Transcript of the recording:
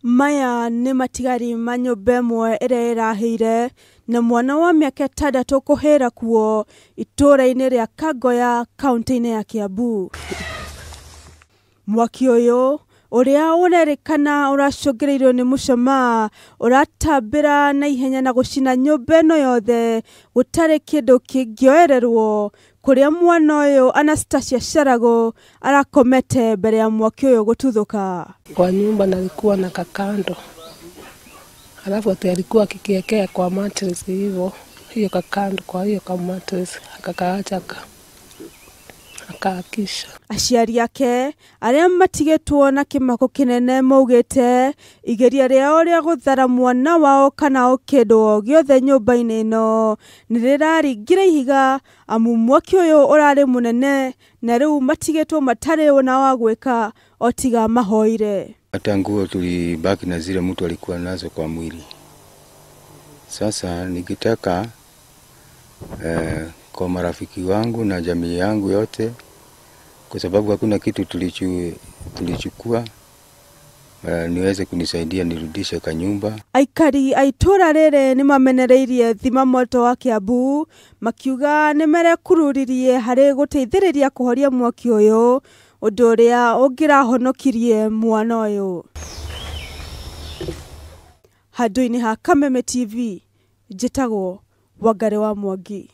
Maya nĩ matigari ma nyũmba ĩmwe ĩrĩa ĩrahĩire na mwana wa mĩaka 6 kũhĩra kuo itũũra-inĩ rĩa Kangoya kaunti-inĩ ya Kiambu. Mwaki ũyũ ũrĩa ũrerĩkana ũracũngĩrĩirio nĩ mũcamaa ũratambĩra na ihenya na gũcina nyũmba ĩno yothe gũtarĩ kĩndũ kĩngĩoererwo kũrĩa mwana ũyũ Anastasia Sharago arakomete mbere ya mwaki ũyũ gũtuthũka. Kwa nyumba nalikuwa na kakando, alafu ati alikuwa akikiekea kwa mattress hivyo, hiyo kakando kwa hiyo ka mattress akakaacha akaakisha. Aciari ake arĩa matigĩtwo na kĩmako kĩnene maugĩte igeria rĩao rĩa gũthara mwana wao kana o kĩndũ o gĩothe nyũmba-inĩ ĩno nĩ rĩraringire ihiga amu mwaki ũyũ ũrarĩ mũnene na rĩu matigĩtwo matarĩ na wa gwĩka o tiga mahoire. Hata nguo tulibaki na zile mtu alikuwa nazo kwa mwili. Sasa nikitaka kwa marafiki wangu na jamii yangu yote, kwa sababu hakuna kitu tulichukua, niweze kunisaidia nirudishe kanyumba. Aikari a itũũra rĩrĩ nĩ mamenereirie thima moto wa Kiambu makiuga nĩ merekururirie harĩ gũteithĩrĩria kũhoria mwaki ũyũ ũndũ ũrĩa ũngĩrahonokirie mwana ũyũ. Handũ-inĩ ha Kameme TV, njĩtagwo Wangari wa Mwangi.